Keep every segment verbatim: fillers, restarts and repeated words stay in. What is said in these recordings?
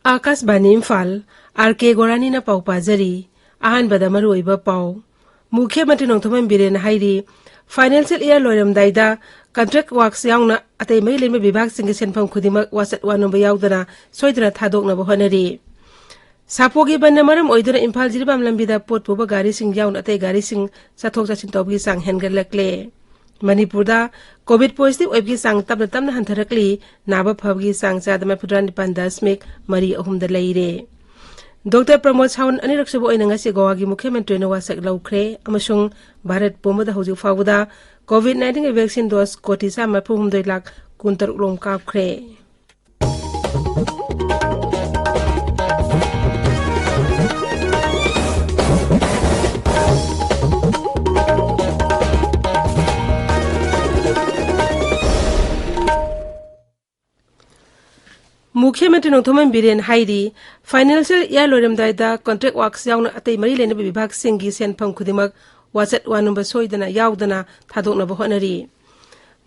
ꯑꯥꯀꯥꯁꯕꯥꯅꯤ Imphal, R ꯀꯦ ꯒꯣꯔꯥꯅꯤꯅ ꯄꯥꯎ ꯄꯥꯖꯔꯤ꯫ ꯑꯍꯥꯟꯕꯗ ꯃꯔꯨꯑꯣꯏꯕ ꯄꯥꯎ꯫ ꯃꯨꯈ꯭ꯌ ꯃꯟꯇ꯭ꯔꯤ ꯅꯣꯡꯊꯣꯝꯕꯝ ꯕꯤꯔꯦꯟꯅ ꯍꯥꯏꯔꯤ, ꯐꯥꯏꯅꯥꯟꯁꯤꯌꯦꯜ ꯏꯌꯥꯔ ꯂꯣꯏꯔꯝꯗꯥꯏꯗ ꯀꯟꯇ꯭ꯔꯦꯛ ꯋꯥꯔꯛꯁ ꯌꯥꯎꯅ ꯑꯇꯩ ꯃꯔꯤ ꯂꯩꯅꯕ ꯕꯤꯚꯥꯒꯁꯤꯡꯒꯤ ꯁꯦꯟꯐꯝ ꯈꯨꯗꯤꯡꯃꯛ ꯋꯥꯆꯠ ꯋꯥꯅꯣꯝꯕ ꯌꯥꯎꯗꯅ ꯁꯣꯏꯗꯅ ꯊꯥꯗꯣꯛꯅꯕ ꯍꯣꯠꯅꯔꯤ꯫ ꯁꯥꯄꯣꯒꯤ ꯕꯟꯅ ꯃꯔꯝ ꯑꯣꯏꯗꯨꯅ ꯏꯝꯐꯥꯜ ꯖꯤꯔꯤꯕꯥꯝ ꯂꯝꯕꯤꯗ ꯄꯣꯠ ꯄꯨꯕ ꯒꯥꯔꯤꯁꯤꯡ ꯌꯥꯎꯅ ꯑꯇꯩ ꯒꯥꯔꯤꯁꯤꯡ ꯆꯠꯊꯣꯛ ꯆꯠꯁꯤꯟ ꯇꯧꯕꯒꯤ ꯆꯥꯡ ꯍꯦꯟꯒꯠꯂꯛꯂꯦ꯫ ꯃꯅꯤꯄꯨꯔꯗ ꯀꯣꯚꯤꯗ ꯄꯣꯖꯤꯇꯤꯚ ꯑꯣꯏꯕꯒꯤ ꯆꯥꯡ ꯇꯞꯅ ꯇꯞꯅ ꯍꯟꯊꯔꯛꯂꯤ꯫ ꯅꯥꯕ ꯐꯕꯒꯤ ꯆꯥꯡ ꯆꯥꯗ ꯃꯔꯤꯐꯨꯇꯔꯥ ꯅꯤꯄꯥꯟ ꯗꯁꯃꯤꯛ ꯃꯔꯤ ꯑꯍꯨꯝꯗ ꯂꯩꯔꯦ꯫ ꯗꯣꯛꯇꯔ ꯄ꯭ꯔꯃꯣꯗ ꯁꯥꯋꯟ ꯑꯅꯤꯔꯛꯁꯨꯕ ꯑꯣꯏꯅ ꯉꯁꯤ ꯒꯣꯋꯥꯒꯤ ꯃꯨꯈ꯭ꯌ ꯃꯟꯇ꯭ꯔꯤ ꯑꯣꯏꯅ ꯋꯥꯁꯛ ꯂꯧꯈ꯭ꯔꯦ ꯑꯃꯁꯨꯡ ꯚꯥꯔꯠ ꯄꯨꯝꯕꯗ ꯍꯧꯖꯤꯛ ꯐꯥꯎꯕꯗ ꯀꯣꯚꯤꯗ ꯅꯥꯏꯟꯇꯤꯟꯒꯤ ꯚꯦꯛꯁꯤꯟ ꯗꯣꯁ ꯀꯣꯇꯤ ꯆꯥꯝꯃ ꯃꯔꯤꯐꯨ ꯍꯨꯝꯗꯣꯏ ꯂꯥꯈ ꯀꯨꯟꯇꯔꯨꯛ ꯂꯣꯝ ꯀꯥꯞꯈ꯭ꯔꯦ꯫ ꯃꯨꯈ꯭ꯌ ꯃꯟꯇ꯭ꯔꯤ ꯅꯣꯡꯊꯣꯝꯕꯝ ꯕꯤꯔꯦꯟ ꯍꯥꯏꯔꯤ, ꯐꯥꯏꯅꯥꯟꯁꯤꯌꯦꯜ ꯏꯌꯥꯔ ꯂꯣꯏꯔꯝꯗꯥꯏꯗ ꯀꯟꯇ꯭ꯔꯦꯛ ꯋꯥꯔꯛꯁ ꯌꯥꯎꯅ ꯑꯇꯩ ꯃꯔꯤ ꯂꯩꯅꯕ ꯕꯤꯚꯥꯒꯁꯤꯡꯒꯤ ꯁꯦꯟꯐꯝ ꯈꯨꯗꯤꯡꯃꯛ ꯋꯥꯆꯠ ꯋꯥꯅꯣꯝꯕ ꯁꯣꯏꯗꯅ ꯌꯥꯎꯗꯅ ꯊꯥꯗꯣꯛꯅꯕ ꯍꯣꯠꯅꯔꯤ꯫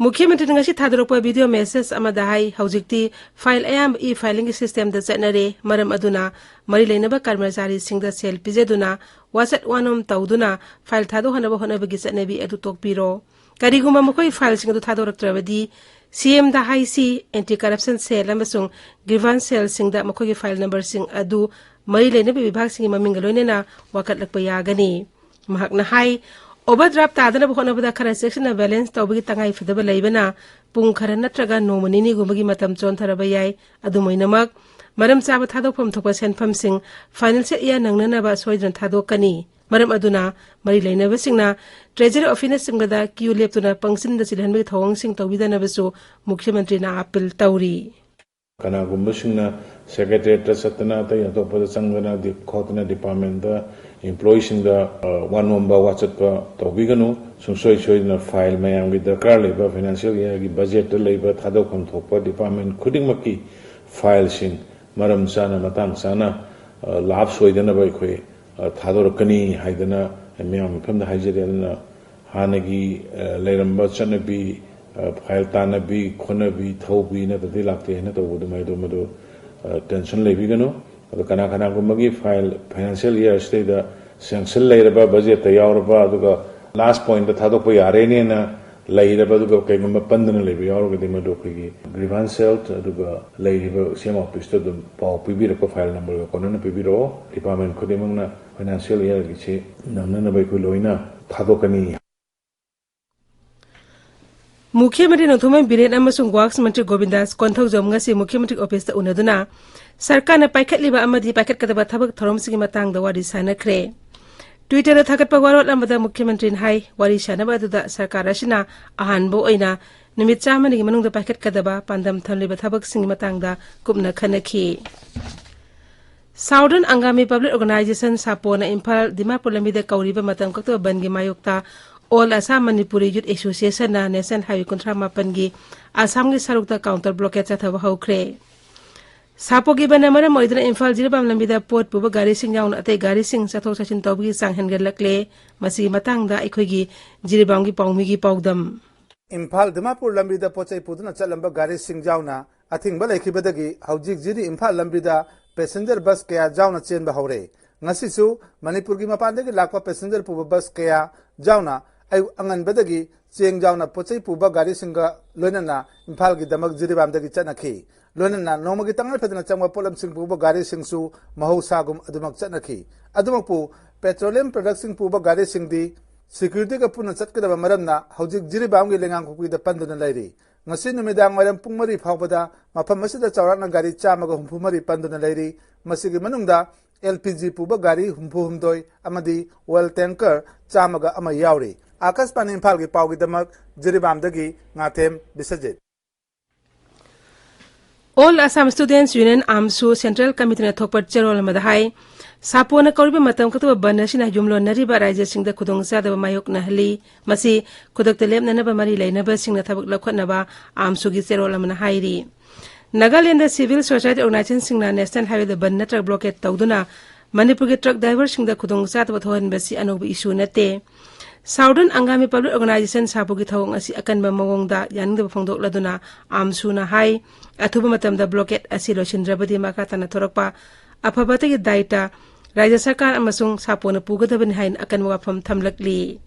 ꯃꯨꯈ꯭ꯌ ꯃꯟꯇ꯭ꯔꯤꯅ ꯉꯁꯤ ꯊꯥꯗꯣꯔꯛꯄ ꯚꯤꯗꯤꯑꯣ ꯃꯦꯁꯦꯖ ꯑꯃꯗ ꯍꯥꯏ, ꯍꯧꯖꯤꯛꯇꯤ ꯐꯥꯏꯜ ꯑꯌꯥꯝꯕ ꯏ ꯐꯥꯏꯂꯤꯡꯒꯤ ꯁꯤꯁꯇꯦꯝꯗ ꯆꯠꯅꯔꯦ, ꯃꯔꯝ ꯑꯗꯨꯅ ꯃꯔꯤ ꯂꯩꯅꯕ ꯀꯔꯃꯆꯥꯔꯤꯁꯤꯡꯗ ꯁꯦꯜ ꯄꯤꯖꯗꯨꯅ ꯋꯥꯆꯠ ꯋꯥꯅꯣꯝ ꯇꯧꯗꯨꯅ ꯐꯥꯏꯜ ꯊꯥꯗꯣꯛꯍꯟꯅꯕ ꯍꯣꯠꯅꯕꯒꯤ ꯆꯠꯅꯕꯤ ꯑꯗꯨ ꯇꯣꯛꯄꯤꯔꯣ꯫ ꯀꯔꯤꯒꯨꯝꯕ ꯃꯈꯣꯏ ꯐꯥꯏꯜꯁꯤꯡ ꯑꯗꯨ ꯊꯥꯗꯣꯔꯛꯇ꯭ꯔꯕꯗꯤ, ꯁꯤꯑꯦꯝꯗ ꯍꯥꯏꯁꯤ, ꯑꯦꯟꯇꯤ ꯀꯔꯞꯁꯟ ꯁꯦꯜ ꯑꯃꯁꯨꯡ ꯒ꯭ꯔꯤꯚꯥꯟꯁ ꯁꯦꯜꯁꯤꯡꯗ ꯃꯈꯣꯏꯒꯤ ꯐꯥꯏꯜ ꯅꯝꯕꯔꯁꯤꯡ ꯑꯗꯨ ꯃꯔꯤ ꯂꯩꯅꯕ ꯕꯤꯚꯥꯒꯁꯤꯡꯒꯤ ꯃꯃꯤꯡꯒ ꯂꯣꯏꯅꯅ ꯋꯥꯀꯠꯂꯛꯄ ꯌꯥꯒꯅꯤ꯫ ꯃꯍꯥꯛꯅ ꯍꯥꯏ, ꯑꯣꯚꯔꯗ꯭ꯔꯥꯐ ꯇꯥꯗꯅꯕ ꯍꯣꯠꯅꯕꯗ ꯈꯔ ꯆꯦꯛꯁꯤꯟꯅ ꯕꯦꯂꯦꯟꯁ ꯇꯧꯕꯒꯤ ꯇꯉꯥꯏ ꯐꯗꯕ ꯂꯩꯕꯅ ꯄꯨꯡ ꯈꯔ ꯅꯠꯇ꯭ꯔꯒ ꯅꯣꯡꯃ ꯅꯤꯅꯤꯒꯨꯝꯕꯒꯤ ꯃꯇꯝ ꯆꯣꯟꯊꯔꯕ ꯌꯥꯏ꯫ ꯑꯗꯨꯝ ꯑꯣꯏꯅꯃꯛ, ꯃꯔꯝ ꯆꯥꯕ ꯊꯥꯗꯣꯛꯐꯝ ꯊꯣꯛꯄ ꯁꯦꯟꯐꯝꯁꯤꯡ ꯐꯥꯏꯅꯥꯟꯁꯤꯌꯦꯜ ꯏꯌꯥꯔ ꯅꯪꯅꯅꯕ ꯁꯣꯏꯗꯅ ꯊꯥꯗꯣꯛꯀꯅꯤ꯫ ꯃꯔꯝ ꯑꯗꯨꯅ, ꯃꯔꯤ ꯂꯩꯅꯕꯁꯤꯡꯅ ꯇ꯭ꯔꯦꯖꯔꯤ ꯑꯣꯐꯤꯁꯅꯆꯤꯡꯕꯗ ꯀ꯭ꯌꯨ ꯂꯦꯞꯇꯨꯅ ꯄꯪꯆꯤꯟꯗ ꯆꯤꯜꯍꯟꯕꯒꯤ ꯊꯧꯑꯣꯡꯁꯤꯡ ꯇꯧꯕꯤꯗꯅꯕꯁꯨ ꯃꯨꯈ꯭ꯌ ꯃꯟꯇ꯭ꯔꯤꯅ ꯑꯥꯄꯤꯜ ꯇꯧꯔꯤ꯫ ꯀꯅꯥꯒꯨꯝꯕꯁꯤꯡꯅ ꯁꯦꯀ꯭ꯔꯦꯇꯔꯤꯌꯦꯠꯇ ꯆꯠꯇꯅ, ꯑꯇꯩ ꯑꯇꯣꯞꯄꯗ ꯆꯪꯗꯅ, ꯗꯤ-, ꯈꯣꯠꯇꯅ, ꯗꯤꯄꯥꯔꯠꯃꯦꯟꯗ ꯏꯝꯄ꯭ꯂꯣꯌꯤꯁꯤꯡꯗ, ꯑ, ꯋꯥꯅꯣꯝꯕ ꯋꯥꯆꯠꯄ ꯇꯧꯕꯤꯒꯅꯨ꯫ ꯁꯨꯡꯁꯣꯏ ꯁꯣꯏꯗꯅ ꯐꯥꯏꯜ ꯃꯌꯥꯝꯒꯤ ꯗꯔꯀꯥꯔ ꯂꯩꯕ ꯐꯥꯏꯅꯥꯟꯁꯤꯌꯦꯜ ꯏꯌꯥꯔꯒꯤ ꯕꯖꯦꯠꯇ ꯂꯩꯕ ꯊꯥꯗꯣꯛꯐꯝ ꯊꯣꯛꯄ ꯗꯤꯄꯥꯔꯠꯃꯦꯟ ꯈꯨꯗꯤꯡꯃꯛꯀꯤ ꯐꯥꯏꯜꯁꯤꯡ ꯃꯔꯝ ꯆꯥꯅ, ꯃꯇꯥꯡ ꯆꯥꯅ, ꯑ, ꯂꯥꯞ ꯁꯣꯏꯗꯅꯕ ꯑꯩꯈꯣꯏ, ꯑ, ꯊꯥꯗꯣꯔꯛꯀꯅꯤ ꯍꯥꯏꯗꯅ ꯃꯌꯥꯝ ꯃꯐꯝꯗ ꯍꯥꯏꯖꯔꯤ꯫ ꯑꯗꯨꯅ ꯍꯥꯟꯅꯒꯤ, ꯑ, ꯂꯩꯔꯝꯕ ꯆꯠꯅꯕꯤ, ꯑ, ꯐꯥꯏꯜ ꯇꯥꯟꯅꯕꯤ, ꯈꯣꯠꯅꯕꯤ, ꯊꯧꯕꯤ ꯅꯠꯇ꯭ꯔꯗꯤ ꯂꯥꯛꯇꯦ ꯍꯥꯏꯅ ꯇꯧꯕꯗꯨ ꯃꯗꯨ, ꯃꯗꯨ, ꯇꯦꯟꯁꯟ ꯂꯩꯕꯤꯒꯅꯨ꯫ ꯑꯗꯣ ꯀꯅꯥ ꯀꯅꯥꯒꯨꯝꯕꯒꯤ ꯐꯥꯏꯜ ꯐꯥꯏꯅꯥꯟꯁꯤꯌꯦꯜ ꯏꯌꯥꯔꯁꯤꯗꯩꯗ ꯁꯦꯡꯁꯟ ꯂꯩꯔꯕ, ꯕꯖꯦꯠꯇ ꯌꯥꯎꯔꯕ, ꯑꯗꯨꯒ ꯂꯥꯁ ꯄꯣꯏꯟꯠꯇ ꯊꯥꯗꯣꯛꯄ ꯌꯥꯔꯦꯅꯦꯅ ꯂꯩꯔꯕ, ꯑꯗꯨꯒ ꯀꯩꯒꯨꯝꯕ ꯄꯟꯗꯨꯅ ꯂꯩꯕ ꯌꯥꯎꯔꯒꯗꯤ, ꯃꯗꯨ ꯑꯩꯈꯣꯏꯒꯤ ꯒ꯭ꯔꯤꯚꯥꯟꯁ ꯁꯦꯜ ꯑꯗꯨꯒ ꯂꯩꯔꯤꯕ ꯁꯤ ꯑꯦꯝ ꯑꯣꯐꯤꯁꯇ ꯑꯗꯨꯝ ꯄꯥꯎ ꯄꯤꯕꯤꯔꯛꯄ, ꯐꯥꯏꯜ ꯅꯝꯕꯔꯒ ꯀꯣꯟꯅꯅ ꯄꯤꯕꯤꯔꯛꯑꯣ꯫ ꯗꯤꯄꯥꯔꯠꯃꯦꯟ ꯈꯨꯗꯤꯡꯃꯛꯅ ꯐꯥꯏꯅꯥꯟꯁꯤꯌꯦꯜ ꯏꯌꯥꯔꯒꯤꯁꯤ ꯅꯪꯅꯅꯕ ꯑꯩꯈꯣꯏ ꯂꯣꯏꯅ ꯊꯥꯗꯣꯛꯀꯅꯤ꯫ ꯃꯨꯈ꯭ꯌ ꯃꯟꯇ꯭ꯔꯤ ꯅꯣꯡꯊꯣꯝꯕꯝ ꯕꯤꯔꯦꯟ ꯑꯃꯁꯨꯡ ꯋꯥꯔꯛꯁ ꯃꯟꯇ꯭ꯔꯤ ꯒꯣꯕꯤꯟꯗꯥꯁ ꯀꯣꯟꯊꯧꯖꯝ ꯉꯁꯤ ꯃꯨꯈ꯭ꯌ ꯃꯟꯇ꯭ꯔꯤ ꯑꯣꯐꯤꯁꯇ ꯎꯅꯗꯨꯅ ꯁꯔꯀꯥꯔꯅ ꯄꯥꯏꯈꯠꯂꯤꯕ ꯑꯃꯗꯤ ꯄꯥꯏꯈꯠꯀꯗꯕ ꯊꯕꯛ ꯊꯧꯔꯝꯁꯤꯡꯒꯤ ꯃꯇꯥꯡꯗ ꯋꯥꯔꯤ ꯁꯥꯅꯈ꯭ꯔꯦ꯫ ꯇ꯭ꯋꯤꯇꯔꯗ ꯊꯥꯒꯠꯄ ꯋꯥꯔꯣꯜ ꯑꯃꯗ ꯃꯨꯈ꯭ꯌ ꯃꯟꯇ꯭ꯔꯤꯅ ꯍꯥꯏ, ꯋꯥꯔꯤ ꯁꯥꯅꯕ ꯑꯗꯨꯗ ꯁꯔꯀꯥꯔ ꯑꯁꯤꯅ ꯑꯍꯥꯟꯕ ꯑꯣꯏꯅ ꯅꯨꯃꯤꯠ ꯆꯥꯝꯃꯅꯤꯒꯤ ꯃꯅꯨꯡꯗ ꯄꯥꯏꯈꯠꯀꯗꯕ ꯄꯥꯟꯗꯝ ꯊꯝꯂꯤꯕ ꯊꯕꯛꯁꯤꯡꯒꯤ ꯃꯇꯥꯡꯗ ꯀꯨꯞꯅ ꯈꯟꯅꯈꯤ꯫ ꯁꯥꯎꯗꯔꯟ ꯑꯪꯒꯥꯃꯤ ꯄꯕ꯭ꯂꯤꯛ ꯑꯣꯔꯒꯅꯥꯏꯖꯦꯁꯟ, ꯁꯥꯄꯣꯅ ꯏꯝꯐꯥꯜ ꯗꯤꯃꯥꯄꯨꯔ ꯂꯝꯕꯤꯗ ꯀꯧꯔꯤꯕ ꯃꯇꯝ ꯀꯛꯇꯕ ꯕꯟꯒꯤ ꯃꯥꯌꯣꯛꯇ ꯑꯣꯜ ꯑꯁꯥꯝ ꯃꯅꯤꯄꯨꯔꯤ ꯌꯨꯠ ꯑꯦꯁꯣꯁꯤꯌꯦꯁꯟꯅ ꯅꯦꯁꯅꯦꯜ ꯍꯥꯏꯋꯦ ꯀꯨꯟꯊ꯭ꯔꯥ ꯃꯥꯄꯟꯒꯤ ꯑꯁꯥꯝꯒꯤ ꯁꯔꯨꯛꯇ ꯀꯥꯎꯟꯇꯔ ꯕ꯭ꯂꯣꯀꯦꯠ ꯆꯠꯊꯕ ꯍꯧꯈ꯭ꯔꯦ꯫ ꯁꯥꯄꯣꯒꯤ ꯕꯟꯅ ꯃꯔꯝ ꯑꯣꯏꯗꯨꯅ ꯏꯝꯐꯥꯜ ꯖꯤꯔꯤꯕꯥꯝ ꯂꯝꯕꯤꯗ ꯄꯣꯠ ꯄꯨꯕ ꯒꯥꯔꯤꯁꯤꯡ ꯌꯥꯎꯅ ꯑꯇꯩ ꯒꯥꯔꯤꯁꯤꯡ ꯆꯠꯊꯣꯛ ꯆꯠꯁꯤꯟ ꯇꯧꯕꯒꯤ ꯆꯥꯡ ꯍꯦꯟꯒꯠꯂꯛꯂꯦ꯫ ꯃꯁꯤꯒꯤ ꯃꯇꯥꯡꯗ ꯑꯩꯈꯣꯏꯒꯤ ꯖꯤꯔꯤꯕꯥꯝꯒꯤ ꯄꯥꯎꯃꯤꯒꯤ ꯄꯥꯎꯗꯝ꯫ ꯏꯝꯐꯥꯜ ꯗꯤꯃꯥꯄꯨꯔ ꯂꯝꯕꯤꯗ ꯄꯣꯠꯆꯩ ꯄꯨꯗꯨꯅ ꯆꯠꯂꯝꯕ ꯒꯥꯔꯤꯁꯤꯡ ꯌꯥꯎꯅ ꯑꯊꯤꯡꯕ ꯂꯩꯈꯤꯕꯗꯒꯤ ꯍꯧꯖꯤꯛ ꯖꯤꯔꯤ ꯏꯝꯐꯥꯜ ꯂꯝꯕꯤꯗ ꯄꯦꯁꯦꯟꯖꯔ ꯕꯁ ꯀꯌꯥ ꯌꯥꯎꯅ ꯆꯦꯟꯕ ꯍꯧꯔꯦ꯫ ꯉꯁꯤꯁꯨ ꯃꯅꯤꯄꯨꯔꯒꯤ ꯃꯄꯥꯟꯗꯒꯤ ꯂꯥꯛꯄ ꯄꯦꯁꯦꯟꯖꯔ ꯄꯨꯕ ꯕꯁ ꯀꯌꯥ ꯌꯥꯎꯅ ꯑꯌꯨꯛ ꯑꯉꯟꯕꯗꯒꯤ ꯆꯦꯡ ꯌꯥꯎꯅ ꯄꯣꯠꯆꯩ ꯄꯨꯕ ꯒꯥꯔꯤꯁꯤꯡꯒ ꯂꯣꯏꯅꯅ ꯏꯝꯐꯥꯜꯒꯤꯗꯃꯛ ꯖꯤꯔꯤꯕꯥꯝꯗꯒꯤ ꯆꯠꯅꯈꯤ꯫ ꯂꯣꯏꯅꯅ ꯅꯣꯡꯃꯒꯤ ꯇꯉꯥꯏ ꯐꯗꯅ ꯆꯪꯕ ꯄꯣꯠꯂꯝꯁꯤꯡ ꯄꯨꯕ ꯒꯥꯔꯤꯁꯤꯡꯁꯨ ꯃꯍꯧꯁꯥꯒꯨꯝ ꯑꯗꯨꯃꯛ ꯆꯠꯅꯈꯤ꯫ ꯑꯗꯨꯃꯛꯄꯨ ꯄꯦꯇ꯭ꯔꯣꯂꯤꯌꯝ ꯄ꯭ꯔꯗꯛꯁꯤꯡ ꯄꯨꯕ ꯒꯥꯔꯤꯁꯤꯡꯗꯤ ꯁꯦꯀ꯭ꯌꯨꯔꯤꯇꯤꯒ ꯄꯨꯟꯅ ꯆꯠꯀꯗꯕ ꯃꯔꯝꯅ ꯍꯧꯖꯤꯛ ꯖꯤꯔꯤꯕꯥꯝꯒꯤ ꯂꯩꯉꯥꯡ ꯄꯨꯈ꯭ꯔꯤꯗ ꯄꯟꯗꯨꯅ ꯂꯩꯔꯤ꯫ ꯉꯁꯤ ꯅꯨꯃꯤꯗꯥꯡ ꯋꯥꯏꯔꯝ ꯄꯨꯡ ꯃꯔꯤ ꯐꯥꯎꯕꯗ ꯃꯐꯝ ꯑꯁꯤꯗ ꯆꯥꯎꯔꯥꯛꯅ ꯒꯥꯔꯤ ꯆꯥꯝꯃꯒ ꯍꯨꯝꯐꯨ ꯃꯔꯤ ꯄꯟꯗꯨꯅ ꯂꯩꯔꯤ꯫ ꯃꯁꯤꯒꯤ ꯃꯅꯨꯡꯗ ꯑꯦꯜ ꯄꯤ ꯖꯤ ꯄꯨꯕ ꯒꯥꯔꯤ ꯍꯨꯝꯐꯨ ꯍꯨꯝꯗꯣꯏ ꯑꯃꯗꯤ ꯑꯣꯏꯜ ꯇꯦꯡꯀꯔ ꯆꯥꯝꯃꯒ ꯑꯃ ꯌꯥꯎꯔꯤ꯫ ꯑꯥꯀꯥꯁꯕꯥꯅꯤ ꯏꯝꯐꯥꯜꯒꯤ ꯄꯥꯎꯒꯤꯗꯃꯛ ꯖꯤꯔꯤꯕꯥꯝꯗꯒꯤ ꯉꯥꯊꯦꯝ Biswajit. All Assam ꯁ꯭ꯇꯨꯗꯦꯟꯠꯁ union, ꯑꯥꯝꯁꯨ, central ꯀꯃꯤꯇꯤꯅ ꯊꯣꯛꯄ ꯆꯦꯔꯣꯜ ꯑꯃꯗ ꯍꯥꯏ, ꯁꯥꯄꯣꯅ ꯀꯧꯔꯤꯕ ꯃꯇꯝ ꯀꯛꯇꯕ ꯕꯟ ꯑꯁꯤꯅ ꯌꯨꯝꯂꯣꯟꯅꯔꯤꯕ ꯔꯥꯖ꯭ꯌꯁꯤꯡꯗ ꯈꯨꯗꯣꯡꯆꯥꯗꯕ ꯃꯥꯌꯣꯛꯅꯍꯜꯂꯤ꯫ ꯃꯁꯤ ꯈꯨꯗꯛꯇ ꯂꯦꯞꯅꯅꯕ ꯃꯔꯤ ꯂꯩꯅꯕꯁꯤꯡꯅ ꯊꯕꯛ ꯂꯧꯈꯠꯅꯕ ꯑꯥꯝꯁꯨꯒꯤ ꯆꯦꯔꯣꯜ ꯑꯃꯅ ꯍꯥꯏꯔꯤ꯫ ꯅꯥꯒꯥꯂꯦꯟꯗ ꯁꯤꯚꯤꯜ ꯁꯣꯁꯥꯏꯇꯤ ꯑꯣꯔꯒꯅꯥꯏꯖꯦꯁꯟꯁꯤꯡꯅ ꯅꯦꯁꯅꯦꯜ ꯍꯥꯏꯋꯦꯗ ꯕꯟ ꯅꯠꯇ꯭ꯔꯒ ꯕ꯭ꯂꯣꯀꯦꯠ ꯇꯧꯗꯨꯅ ꯃꯅꯤꯄꯨꯔꯒꯤ ꯇ꯭ꯔꯛ ꯗ꯭ꯔꯥꯏꯚꯔꯁꯤꯡꯗ ꯈꯨꯗꯣꯡꯆꯥꯗꯕ ꯊꯣꯛꯍꯟꯕꯁꯤ ꯑꯅꯧꯕ ꯏꯁꯨ ꯅꯠꯇꯦ꯫ Southern Angami Public Organization ꯁꯥꯄꯨꯒꯤ ꯊꯧꯑꯣꯡ ꯑꯁꯤ ꯑꯀꯟꯕ ꯃꯑꯣꯡꯗ ꯌꯥꯅꯤꯡꯗꯕ ꯐꯣꯡꯗꯣꯛꯂꯗꯨꯅ ꯑꯥꯝꯁꯨꯅ ꯍꯥꯏ, ꯑꯊꯨꯕ ꯃꯇꯝꯗ blockade ꯑꯁꯤ ꯂꯣꯏꯁꯤꯟꯗ꯭ꯔꯕꯗꯤ ꯃꯈꯥ ꯇꯥꯅ ꯊꯣꯔꯛꯄ ꯑꯐꯕꯇꯒꯤ ꯗꯥꯏꯇ ꯔꯥꯖ꯭ꯌ ꯁꯔꯀꯥꯔ ꯑꯃꯁꯨꯡ ꯁꯥꯄꯣꯅ ꯄꯨꯒꯗꯕꯅꯤ ꯍꯥꯏꯅ ꯑꯀꯟꯕ ꯋꯥꯐꯝ ꯊꯝꯂꯛꯂꯤ꯫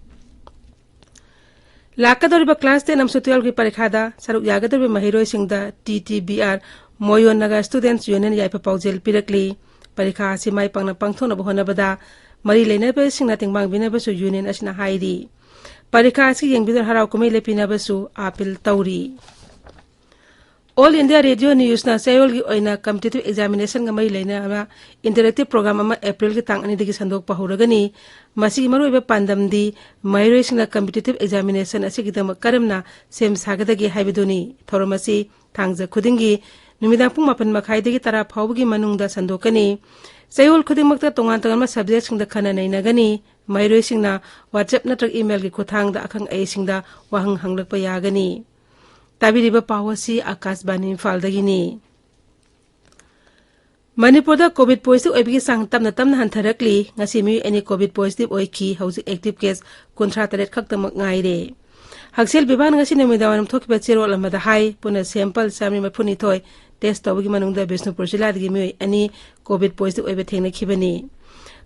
ꯂꯥꯛꯀꯗꯧꯔꯤꯕ class ten ꯑꯃꯁꯨꯡ twelve ꯀꯤ ꯄꯔꯤꯈꯥꯗ ꯁꯔꯨꯛ ꯌꯥꯒꯗꯧꯔꯤꯕ ꯃꯍꯩꯔꯣꯏꯁꯤꯡꯗ T T B R Moyon Naga Students Union ꯌꯥꯏꯐ ꯄꯥꯎꯖꯦꯜ ꯄꯤꯔꯛꯂꯤ꯫ ꯄꯔꯤꯈꯥ ꯑꯁꯤ ꯃꯥꯏ ꯄꯥꯛꯅ ꯄꯥꯡꯊꯣꯛꯅꯕ ꯍꯣꯠꯅꯕꯗ ꯃꯔꯤ ꯂꯩꯅꯕꯁꯤꯡꯅ ꯇꯦꯡꯕꯥꯡꯕꯤꯅꯕꯁꯨ union ꯑꯁꯤꯅ ꯍꯥꯏꯔꯤ꯫ ꯄꯔꯤꯈꯥ ꯑꯁꯤ ꯌꯦꯡꯕꯤꯗꯨꯅ ꯍꯔꯥꯎ ꯀꯨꯝꯍꯩ ꯂꯦꯞꯄꯤꯅꯕꯁꯨ ꯑꯥꯄꯤꯜ ꯇꯧꯔꯤ꯫ All India Radio Newsꯅ ꯆꯌꯣꯜꯒꯤ ꯑꯣꯏꯅ competitive examinationꯒ ꯃꯔꯤ ꯂꯩꯅꯕ interactive program ꯑꯃ Aprilꯒꯤ ꯇꯥꯡ ꯑꯅꯤꯗꯒꯤ ꯁꯟꯗꯣꯛꯄ ꯍꯧꯔꯒꯅꯤ꯫ ꯃꯁꯤꯒꯤ ꯃꯔꯨꯑꯣꯏꯕ ꯄꯥꯟꯗꯝꯗꯤ ꯃꯍꯩꯔꯣꯏꯁꯤꯡꯅ competitive examination ꯑꯁꯤꯒꯤꯗꯃꯛ ꯀꯔꯝꯅ ꯁꯦꯝ ꯁꯥꯒꯗꯒꯦ ꯍꯥꯏꯕꯗꯨꯅꯤ꯫ ꯊꯧꯔꯝ ꯑꯁꯤ ꯊꯥꯡꯖ ꯈꯨꯗꯤꯡꯒꯤ ꯅꯨꯃꯤꯗꯥꯡ ꯄꯨꯡ ꯃꯥꯄꯟ ꯃꯈꯥꯏꯗꯒꯤ ꯇꯔꯥ ꯐꯥꯎꯕꯒꯤ ꯃꯅꯨꯡꯗ ꯁꯟꯗꯣꯛꯀꯅꯤ꯫ ꯆꯌꯣꯜ ꯈꯨꯗꯤꯡꯃꯛꯇ ꯇꯣꯉꯥꯟ ꯇꯣꯉꯥꯟꯕ subjectꯁꯤꯡꯗ ꯈꯟꯅ ꯅꯩꯅꯒꯅꯤ꯫ ꯃꯍꯩꯔꯣꯏꯁꯤꯡꯅ WhatsApp ꯅꯠꯇ꯭ꯔꯒ emailꯒꯤ ꯈꯨꯠꯊꯥꯡꯗ ꯑꯈꯪ ꯑꯍꯩꯁꯤꯡꯗ ꯋꯥꯍꯪ ꯍꯪꯂꯛꯄ ꯌꯥꯒꯅꯤ꯫ ꯇꯥꯕꯤꯔꯤꯕ ꯄꯥꯎ ꯑꯁꯤ ꯑꯥꯀꯥꯁꯕꯥꯅꯤ ꯏꯝꯐꯥꯜꯗꯒꯤꯅꯤ꯫ ꯃꯅꯤꯄꯨꯔꯗ COVID positive ꯑꯣꯏꯕꯒꯤ ꯆꯥꯡ ꯇꯞꯅ ꯇꯞꯅ ꯍꯟꯊꯔꯛꯂꯤ꯫ ꯉꯁꯤ ꯃꯤꯑꯣꯏ ꯑꯅꯤ COVID positive ꯑꯣꯏꯈꯤ꯫ ꯍꯧꯖꯤꯛ active case ꯀꯨꯟꯊ꯭ꯔꯥ ꯇꯔꯦꯠ ꯈꯛꯇꯃꯛ ꯉꯥꯏꯔꯦ꯫ ꯍꯛꯁꯦꯜ ꯕꯤꯚꯥꯒꯅ ꯉꯁꯤ ꯅꯨꯃꯤꯗꯥꯡꯋꯥꯏꯔꯝ ꯊꯣꯛꯈꯤꯕ ꯆꯦꯔꯣꯜ ꯑꯃꯗ ꯍꯥꯏ, ꯄꯨꯟꯅ sample ꯆꯥꯃꯔꯤ ꯃꯔꯤꯐꯨꯅꯤꯊꯣꯏ test ꯇꯧꯕꯒꯤ ꯃꯅꯨꯡꯗ ꯕꯤꯁꯅꯨꯄꯨꯔ ꯖꯤꯂꯥꯗꯒꯤ ꯃꯤꯑꯣꯏ ꯑꯅꯤ COVID positive ꯑꯣꯏꯕ ꯊꯦꯡꯅꯈꯤꯕꯅꯤ꯫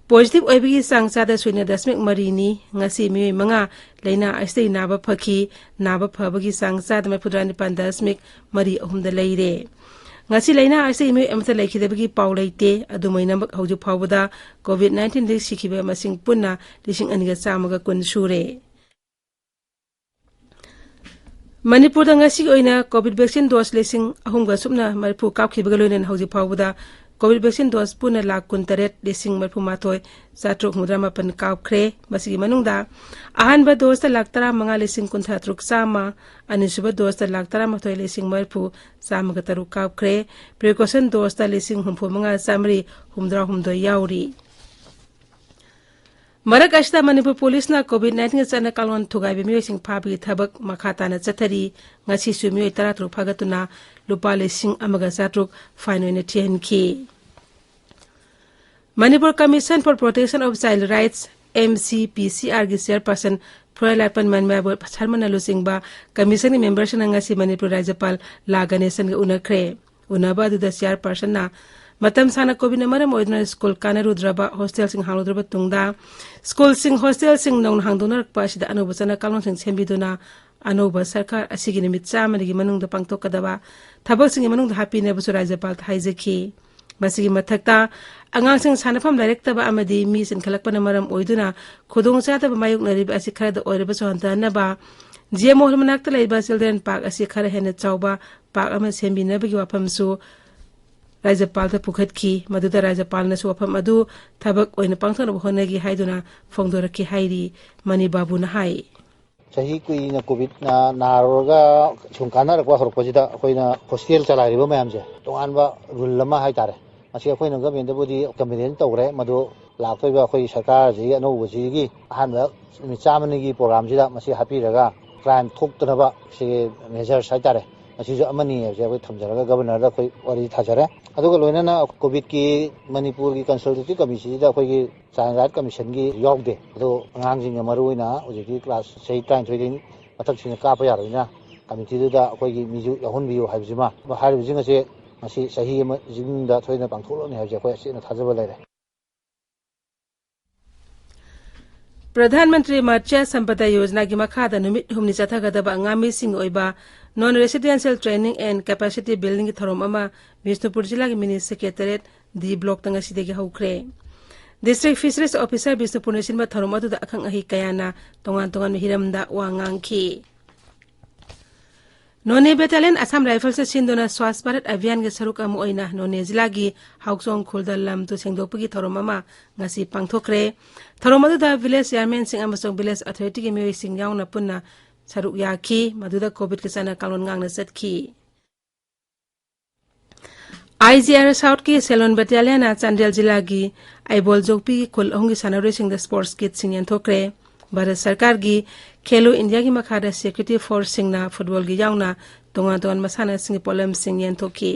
Positive ꯑꯣꯏꯕꯒꯤ ꯆꯥꯡ ꯆꯥꯗ ꯁꯣꯏꯅ ꯗꯁꯃꯤꯛ ꯃꯔꯤꯅꯤ꯫ ꯉꯁꯤ ꯃꯤꯑꯣꯏ ꯃꯉꯥ ꯂꯥꯏꯅꯥ ꯑꯁꯤꯗꯒꯤ ꯅꯥꯕ ꯐꯈꯤ꯫ ꯅꯥꯕ ꯐꯕꯒꯤ ꯆꯥꯡ ꯆꯥꯗ ꯃꯔꯤꯐꯨꯇꯔꯥ ꯅꯤꯄꯥꯟ ꯗꯁꯃꯤꯛ ꯃꯔꯤ ꯑꯍꯨꯝꯗ ꯂꯩꯔꯦ꯫ ꯉꯁꯤ ꯂꯥꯏꯅꯥ ꯑꯁꯤꯗꯒꯤ ꯃꯤꯑꯣꯏ ꯑꯃꯠꯇ ꯂꯩꯈꯤꯗꯕꯒꯤ ꯄꯥꯎ ꯂꯩꯇꯦ꯫ ꯑꯗꯨꯝ ꯑꯣꯏꯅꯃꯛ, ꯍꯧꯖꯤꯛ ꯐꯥꯎꯕꯗ COVID nineteenꯗꯒꯤ ꯁꯤꯈꯤꯕ ꯃꯁꯤꯡ ꯄꯨꯟꯅ ꯂꯤꯁꯤꯡ ꯑꯅꯤꯒ ꯆꯥꯝꯃꯒ ꯀꯨꯟ ꯁꯨꯔꯦ꯫ ꯃꯅꯤꯄꯨꯔꯗ ꯉꯁꯤꯒꯤ ꯑꯣꯏꯅ COVID vaccine dose ꯂꯤꯁꯤꯡ ꯑꯍꯨꯝꯒ ꯁꯨꯞꯅ ꯃꯔꯤꯐꯨ ꯀꯥꯞꯈꯤꯕꯒ ꯂꯣꯏꯅꯅ ꯍꯧꯖꯤꯛ ꯐꯥꯎꯕꯗ COVID vaccine dose ꯄꯨꯟꯅ ꯂꯥꯈ ꯀꯨꯟꯇꯔꯦꯠ ꯂꯤꯁꯤꯡ ꯃꯔꯤꯐꯨꯃꯥꯊꯣꯏ ꯆꯥꯇ꯭ꯔꯨꯛ ꯍꯨꯝꯐꯨꯇꯔꯥ ꯃꯥꯄꯟ ꯀꯥꯞꯈ꯭ꯔꯦ꯫ ꯃꯁꯤꯒꯤ ꯃꯅꯨꯡꯗ ꯑꯍꯥꯟꯕ doseꯇ ꯂꯥꯈ ꯇꯔꯥꯃꯉꯥ ꯂꯤꯁꯤꯡ ꯀꯨꯟꯊ꯭ꯔꯥ ꯇꯔꯨꯛ ꯆꯥꯝꯃ, ꯑꯅꯤꯁꯨꯕ doseꯇ ꯂꯥꯈ ꯇꯔꯥꯃꯥꯊꯣꯏ ꯂꯤꯁꯤꯡ ꯃꯔꯤꯐꯨ ꯆꯥꯝꯃꯒ ꯇꯔꯨꯛ ꯀꯥꯞꯈ꯭ꯔꯦ꯫ Precaution doseꯇ ꯂꯤꯁꯤꯡ ꯍꯨꯝꯐꯨ ꯃꯉꯥ ꯆꯥꯝꯃꯔꯤ ꯍꯨꯝꯐꯨꯇꯔꯥ ꯍꯨꯝꯗꯣꯏ ꯌꯥꯎꯔꯤ꯫ ꯃꯔꯛ ꯑꯁꯤꯗ ꯃꯅꯤꯄꯨꯔ ꯄꯨꯂꯤꯁꯅ COVID nineteenꯒ ꯆꯠꯅ ꯀꯥꯡꯂꯣꯟ ꯊꯨꯒꯥꯏꯕ ꯃꯤꯑꯣꯏꯁꯤꯡ ꯐꯥꯕꯒꯤ ꯊꯕꯛ ꯃꯈꯥ ꯇꯥꯅ ꯆꯠꯊꯔꯤ꯫ ꯉꯁꯤꯁꯨ ꯃꯤꯑꯣꯏ ꯇꯔꯥꯇꯔꯨꯛ ꯐꯥꯒꯠꯇꯨꯅ ꯂꯨꯄꯥ ꯂꯤꯁꯤꯡ ꯑꯃꯒ ꯆꯥꯇ꯭ꯔꯨꯛ fine ꯑꯣꯏꯅ ꯊꯤꯍꯟꯈꯤ꯫ Manipur Commission for Protection of Child Rights M C P ꯁꯤ ꯑꯥꯔꯒꯤ ꯆꯤꯌꯔꯄꯔꯁꯟ ꯐ꯭ꯔꯣꯏꯂꯥꯠꯄꯟ ꯃꯟꯃꯌꯥꯕꯣꯏ ꯁꯔꯃꯅ ꯂꯨꯆꯤꯡꯕ ꯀꯃꯤꯁꯟꯒꯤ ꯃꯦꯝꯕꯔꯁꯤꯡꯅ ꯉꯁꯤ ꯃꯅꯤꯄꯨꯔ ꯔꯥꯖ꯭ꯌꯄꯥꯜ ꯂꯥ ꯒꯅꯦꯁꯟꯒ ꯎꯅꯈ꯭ꯔꯦ꯫ ꯎꯅꯕ ꯑꯗꯨꯗ ꯆꯤꯌꯔꯄꯔꯁꯟꯅ ꯃꯇꯝ ꯁꯥꯡꯅ ꯀꯣꯚꯤꯗꯅ ꯃꯔꯝ ꯑꯣꯏꯗꯨꯅ ꯁ꯭ꯀꯨꯜ ꯀꯥꯟꯅꯔꯨꯗ꯭ꯔꯕ ꯍꯣꯁꯇꯦꯜꯁꯤꯡ ꯍꯥꯡꯂꯨꯗ꯭ꯔꯕ ꯇꯨꯡꯗ ꯁ꯭ꯀꯨꯜꯁꯤꯡ, ꯍꯣꯁꯇꯦꯜꯁꯤꯡ ꯅꯧꯅ ꯍꯥꯡꯗꯣꯛꯅꯔꯛꯄ ꯑꯁꯤꯗ ꯑꯅꯧꯕ ꯆꯠꯅ ꯀꯥꯡꯂꯣꯟꯁꯤꯡ ꯁꯦꯝꯕꯤꯗꯨꯅ ꯑꯅꯧꯕ ꯁꯔꯀꯥꯔ ꯑꯁꯤꯒꯤ ꯅꯨꯃꯤꯠ ꯆꯥꯝꯃꯒꯤ ꯃꯅꯨꯡꯗ ꯄꯥꯡꯊꯣꯛꯀꯗꯕ ꯊꯕꯛꯁꯤꯡꯒꯤ ꯃꯅꯨꯡꯗ ꯍꯥꯞꯄꯤꯅꯕꯁꯨ ꯔꯥꯖ꯭ꯌꯄꯥꯜꯗ ꯍꯥꯏꯖꯈꯤ꯫ ꯃꯁꯤꯒꯤ ꯃꯊꯛꯇ, ꯑꯉꯥꯡꯁꯤꯡ ꯁꯥꯟꯅꯐꯝ ꯂꯩꯔꯛꯇꯕ ꯑꯃꯗꯤ ꯃꯤ ꯆꯤꯟꯈꯠꯂꯛꯄꯅ ꯃꯔꯝ ꯑꯣꯏꯗꯨꯅ ꯈꯨꯗꯣꯡꯆꯥꯗꯕ ꯃꯥꯌꯣꯛꯅꯔꯤꯕ ꯑꯁꯤ ꯈꯔꯗ ꯑꯣꯏꯔꯕꯁꯨ ꯍꯟꯊꯍꯟꯅꯕ ꯖꯤ ꯑꯦꯝ ꯑꯣ ꯍꯣꯜ ꯃꯅꯥꯛꯇ ꯂꯩꯕ ꯆꯤꯜꯗ꯭ꯔꯦꯟ ꯄꯥꯔꯛ ꯑꯁꯤ ꯈꯔ ꯍꯦꯟꯅ ꯆꯥꯎꯕ ꯄꯥꯔꯛ ꯑꯃ ꯁꯦꯝꯕꯤꯅꯕꯒꯤ ꯋꯥꯐꯝꯁꯨ ꯔꯥꯖ꯭ꯌꯄꯥꯜꯗ ꯄꯨꯈꯠꯈꯤ꯫ ꯃꯗꯨꯗ ꯔꯥꯖ꯭ꯌꯄꯥꯜꯅꯁꯨ ꯋꯥꯐꯝ ꯑꯗꯨ ꯊꯕꯛ ꯑꯣꯏꯅ ꯄꯥꯡꯊꯣꯛꯅꯕ ꯍꯣꯠꯅꯒꯦ ꯍꯥꯏꯗꯨꯅ ꯐꯣꯡꯗꯣꯔꯛꯈꯤ ꯍꯥꯏꯔꯤ꯫ ꯃꯅꯤ ꯕꯥꯕꯨꯅ ꯍꯥꯏ꯫ ꯆꯍꯤ ꯀꯨꯏꯅ ꯀꯣꯚꯤꯗꯅ ꯅꯥꯔꯨꯔꯒ ꯁꯨꯝ ꯀꯥꯟꯅꯔꯛꯄ ꯍꯧꯔꯛꯄꯁꯤꯗ ꯑꯩꯈꯣꯏꯅ ꯍꯣꯁꯇꯦꯜ ꯆꯂꯥꯏꯔꯤꯕ ꯃꯌꯥꯝꯁꯦ ꯇꯣꯉꯥꯟꯕ ꯔꯨꯜ ꯑꯃ ꯍꯥꯏꯇꯥꯔꯦ꯫ ꯃꯁꯤ ꯑꯩꯈꯣꯏꯅ ꯒꯃꯦꯟꯗꯕꯨꯗꯤ ꯀꯝꯄ꯭ꯂꯦꯟ ꯇꯧꯈ꯭ꯔꯦ, ꯃꯗꯨ ꯂꯥꯛꯇꯣꯏꯕ ꯑꯩꯈꯣꯏꯒꯤ ꯁꯔꯀꯥꯔꯁꯤꯒꯤ ꯑꯅꯧꯕꯁꯤꯒꯤ ꯑꯍꯥꯟꯕ ꯅꯨꯃꯤꯠ ꯆꯥꯝꯃꯅꯤꯒꯤ ꯄ꯭ꯔꯣꯒ꯭ꯔꯥꯝꯁꯤꯗ ꯃꯁꯤ ꯍꯥꯞꯄꯤꯔꯒ ꯀ꯭ꯔꯥꯏꯝ ꯊꯣꯛꯇꯅꯕ ꯁꯤꯒꯤ ꯃꯦꯖꯔꯁ ꯍꯥꯏꯇꯥꯔꯦ, ꯃꯁꯤꯁꯨ ꯑꯃꯅꯤ ꯍꯥꯏꯕꯁꯦ ꯑꯩꯈꯣꯏ ꯊꯝꯖꯔꯒ ꯒꯕꯔꯅꯔꯗ ꯑꯩꯈꯣꯏ ꯋꯥꯔꯤ ꯊꯥꯖꯔꯦ꯫ ꯑꯗꯨꯒ ꯂꯣꯏꯅꯅ ꯀꯣꯚꯤꯗꯀꯤ ꯃꯅꯤꯄꯨꯔꯒꯤ ꯀꯟꯁꯜꯇꯦꯇꯤꯞ ꯀꯃꯤꯇꯤꯁꯤꯗ ꯑꯩꯈꯣꯏꯒꯤ ꯆꯥꯏꯜ ꯔꯥꯏꯠ ꯀꯃꯤꯁꯟꯒꯤ ꯌꯥꯎꯗꯦ꯫ ꯑꯗꯣ ꯑꯉꯥꯡꯁꯤꯡꯅ ꯃꯔꯨꯑꯣꯏꯅ ꯍꯧꯖꯤꯛꯇꯤ ꯀ꯭ꯂꯥꯁ ꯆꯍꯤ ꯇꯔꯥꯅꯤꯊꯣꯏꯗꯒꯤ ꯃꯊꯛꯁꯤꯡꯅ ꯀꯥꯞꯄ ꯌꯥꯔꯣꯏꯅ ꯀꯃꯤꯇꯤꯗꯨꯗ ꯑꯩꯈꯣꯏꯒꯤ ꯃꯤꯁꯨ ꯌꯥꯎꯍꯟꯕꯤꯌꯨ ꯍꯥꯏꯕꯁꯤꯃ, ꯍꯥꯏꯔꯤꯕꯁꯤꯡ ꯑꯁꯦ ꯃꯁꯤ ꯆꯍꯤ ꯑꯃ ꯃꯅꯨꯡꯗ ꯁꯣꯏꯗꯅ ꯄꯥꯡꯊꯣꯛꯂꯅꯤ ꯍꯥꯏꯕꯁꯦ ꯑꯩꯈꯣꯏ ꯑꯆꯦꯠꯅ ꯊꯥꯖꯕ ꯂꯩꯔꯦ꯫ ꯄ꯭ꯔꯙꯥꯟ ꯃꯟꯇ꯭ꯔꯤ ꯃꯠꯁ꯭ꯌ ꯁꯝꯄꯗ ꯌꯣꯖꯅꯥꯒꯤ ꯃꯈꯥꯗ ꯅꯨꯃꯤꯠ ꯍꯨꯝꯅꯤ ꯆꯠꯊꯒꯗꯕ ꯑꯉꯥꯃꯤꯁꯤꯡꯒꯤ ꯑꯣꯏꯕ Non Residential Training and Capacity Buildingꯒꯤ ꯊꯧꯔꯝ ꯑꯃ ꯕꯤꯁꯅꯨꯄꯨꯔ ꯖꯤꯂꯥꯒꯤ ꯃꯤꯅꯤ ꯁꯦꯀ꯭ꯔꯦꯇꯔꯤꯌꯦꯠ ꯗꯤ ꯕ꯭ꯂꯣꯛꯇ ꯉꯁꯤꯗꯒꯤ ꯍꯧꯈ꯭ꯔꯦ꯫ District Fisheries Officer ꯕꯤꯁꯅꯨꯄꯨꯔꯅ ꯁꯤꯟꯕ ꯊꯧꯔꯝ ꯑꯗꯨꯗ ꯑꯈꯪ ꯑꯍꯩ ꯀꯌꯥꯅ ꯇꯣꯉꯥꯟ ꯇꯣꯉꯥꯟꯕ ꯍꯤꯔꯝꯗ ꯋꯥ ꯉꯥꯡꯈꯤ꯫ ꯅꯣꯅꯦ ꯕꯦꯇꯥꯂꯤꯌꯟ ꯑꯁꯥꯝ ꯔꯥꯏꯐꯜꯁꯅ ꯁꯤꯟꯗꯨꯅ ꯁ꯭ꯋꯥꯁ ꯚꯥꯔꯠ ꯑꯚꯤꯌꯥꯟꯒꯤ ꯁꯔꯨꯛ ꯑꯃ ꯑꯣꯏꯅ ꯅꯣꯅꯦ ꯖꯤꯂꯥꯒꯤ ꯍꯥꯎꯆꯣꯡ ꯈꯨꯜꯗ ꯂꯝ ꯇꯨ ꯁꯦꯡꯗꯣꯛꯄꯒꯤ ꯊꯧꯔꯝ ꯑꯃ ꯉꯁꯤ ꯄꯥꯡꯊꯣꯛꯈ꯭ꯔꯦ꯫ ꯊꯧꯔꯝ ꯑꯗꯨꯗ ꯚꯤꯂꯦꯖ ꯆꯤꯌꯥꯔꯃꯦꯟꯁꯤꯡ ꯑꯃꯁꯨꯡ ꯚꯤꯂꯦꯖ ꯑꯊꯣꯔꯤꯇꯤꯒꯤ ꯃꯤꯑꯣꯏꯁꯤꯡ ꯌꯥꯎꯅ ꯄꯨꯟꯅ ꯁꯔꯨꯛ ꯌꯥꯈꯤ꯫ ꯃꯗꯨꯗ ꯀꯣꯚꯤꯗꯀꯤ ꯆꯠꯅ ꯀꯥꯡꯂꯣꯟ ꯉꯥꯛꯅ ꯆꯠꯈꯤ꯫ ꯑꯥꯏ ꯖꯤ ꯑꯥꯔ ꯁꯥꯎꯠꯀꯤ ꯁꯦꯂꯣꯟ ꯕꯦꯇꯥꯂꯤꯌꯟꯅ ꯆꯥꯟꯗꯦꯜ ꯖꯤꯂꯥꯒꯤ ꯑꯩꯕꯣꯜ ꯖꯣꯛꯄꯤꯒꯤ ꯈꯨꯜ ꯑꯍꯨꯝꯒꯤ ꯁꯥꯟꯅꯔꯣꯏꯁꯤꯡꯗ ꯁ꯭ꯄꯣꯔꯠꯁ ꯀꯤꯠꯁꯤꯡ ꯌꯦꯟꯊꯣꯛꯈ꯭ꯔꯦ꯫ ꯚꯥꯔꯠ ꯁꯔꯀꯥꯔꯒꯤ ꯈꯦꯂꯣ ꯏꯟꯗꯤꯌꯥꯒꯤ ꯃꯈꯥꯗ ꯁꯦꯀ꯭ꯌꯨꯔꯤꯇꯤ ꯐꯣꯔꯁꯁꯤꯡꯅ ꯐꯨꯠꯕꯣꯜꯒꯤ ꯌꯥꯎꯅ ꯇꯣꯉꯥꯟ ꯇꯣꯉꯥꯟꯕ ꯃꯁꯥꯟꯅꯁꯤꯡꯒꯤ ꯄꯣꯠꯂꯝꯁꯤꯡ ꯌꯦꯟꯊꯣꯛꯈꯤ꯫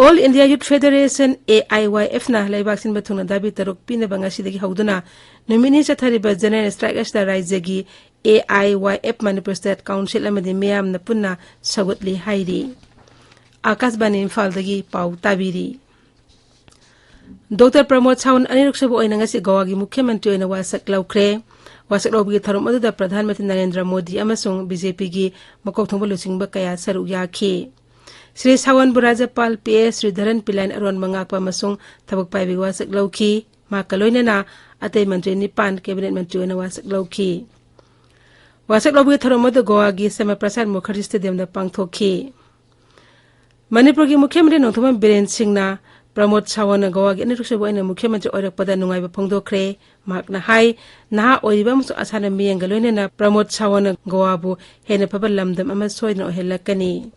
All India Youth Federation, A I Y F ꯅ ꯂꯩꯕꯥꯛ ꯁꯤꯟꯕ ꯊꯨꯡꯅ ꯗꯥꯕꯤ ꯇꯔꯨꯛ ꯄꯤꯅꯕ ꯉꯁꯤꯗꯒꯤ ꯍꯧꯗꯨꯅ ꯅꯨꯃꯤꯠ ꯅꯤꯅꯤ ꯆꯠꯊꯔꯤꯕ General Strike ꯑꯁꯤꯗ ꯔꯥꯖ꯭ꯌꯒꯤ A I Y F Manipur State Council ꯑꯃꯗꯤ ꯃꯤꯌꯥꯝꯅ ꯄꯨꯟꯅ ꯁꯧꯒꯠꯂꯤ ꯍꯥꯏꯔꯤ꯫ ꯑꯥꯀꯥꯁꯕꯥꯅꯤ ꯏꯝꯐꯥꯜꯗꯒꯤ ꯄꯥꯎ ꯇꯥꯕꯤꯔꯤ꯫ ꯗꯣꯛꯇꯔ ꯄ꯭ꯔꯃꯣꯗ ꯁꯥꯋꯟ ꯑꯅꯤꯔꯛ ꯁꯨꯕ ꯑꯣꯏꯅ ꯉꯁꯤ ꯒꯣꯋꯥꯒꯤ ꯃꯨꯈ꯭ꯌ ꯃꯟꯇ꯭ꯔꯤ ꯑꯣꯏꯅ ꯋꯥꯁꯛ ꯂꯧꯈ꯭ꯔꯦ꯫ ꯋꯥꯁꯛ ꯂꯧꯕꯒꯤ ꯊꯧꯔꯝ ꯑꯗꯨꯗ ꯄ꯭ꯔꯙꯥꯟ ꯃꯟꯇ꯭ꯔꯤ ꯅꯔꯦꯟꯗ꯭ꯔ ꯃꯣꯗꯤ ꯑꯃꯁꯨꯡ ꯕꯤ ꯖꯦ ꯄꯤꯒꯤ ꯃꯀꯣꯛ ꯊꯣꯡꯕ ꯂꯨꯆꯤꯡꯕ ꯀꯌꯥ ꯁꯔꯨꯛ ꯌꯥꯈꯤ꯫ ꯁ꯭ꯔꯤ ꯁꯥꯋꯟꯕꯨ ꯔꯥꯖ꯭ꯌꯄꯥꯜ ꯄꯤ ꯑꯦꯁ ꯁ꯭ꯔꯤꯙꯔꯟ ꯄꯤꯜꯂꯥꯏꯅ ꯑꯔꯣꯟꯕ ꯉꯥꯛꯄ ꯑꯃꯁꯨꯡ ꯊꯕꯛ ꯄꯥꯏꯕꯒꯤ ꯋꯥꯁꯛ ꯂꯧꯈꯤ꯫ ꯃꯍꯥꯛꯀ ꯂꯣꯏꯅꯅ ꯑꯇꯩ ꯃꯟꯇ꯭ꯔꯤ ꯅꯤꯄꯥꯟ ꯀꯦꯕꯤꯅꯦꯠ ꯃꯟꯇ꯭ꯔꯤ ꯑꯣꯏꯅ ꯋꯥꯁꯛ ꯂꯧꯈꯤ꯫ ꯋꯥꯁꯛ ꯂꯧꯕꯒꯤ ꯊꯧꯔꯝ ꯑꯗꯨ ꯒꯣꯋꯥꯒꯤ ꯁ꯭ꯌꯥꯃꯥ ꯄ꯭ꯔꯁꯥꯗ ꯃꯨꯈꯔꯖꯤ ꯁ꯭ꯇꯦꯗꯤꯌꯝꯗ ꯄꯥꯡꯊꯣꯛꯈꯤ꯫ ꯃꯅꯤꯄꯨꯔꯒꯤ ꯃꯨꯈ꯭ꯌ ꯃꯟꯇ꯭ꯔꯤ ꯅꯣꯡꯊꯣꯝꯕꯝ ꯕꯤꯔꯦꯟ ꯁꯤꯡꯅ ꯄ꯭ꯔꯃꯣꯗ ꯁꯥꯋꯟꯅ ꯒꯣꯋꯥꯒꯤ ꯑꯅꯤꯔꯛ ꯁꯨꯕ ꯑꯣꯏꯅ ꯃꯨꯈ꯭ꯌ ꯃꯟꯇ꯭ꯔꯤ ꯑꯣꯏꯔꯛꯄꯗ ꯅꯨꯡꯉꯥꯏꯕ ꯐꯣꯡꯗꯣꯛꯈ꯭ꯔꯦ꯫ ꯃꯍꯥꯛꯅ ꯍꯥꯏ, ꯅꯍꯥ ꯑꯣꯏꯔꯤꯕ ꯑꯃꯁꯨꯡ ꯑꯁꯥꯟꯅ ꯃꯤꯠꯌꯦꯡꯒ ꯂꯣꯏꯅꯅ ꯄ꯭ꯔꯃꯣꯗ ꯁꯥꯋꯟꯅ ꯒꯣꯋꯥꯕꯨ ꯍꯦꯟꯅ ꯐꯕ ꯂꯝꯗꯝ ꯑꯃ ꯁꯣꯏꯗꯅ ꯑꯣꯏꯍꯜꯂꯛꯀꯅꯤ꯫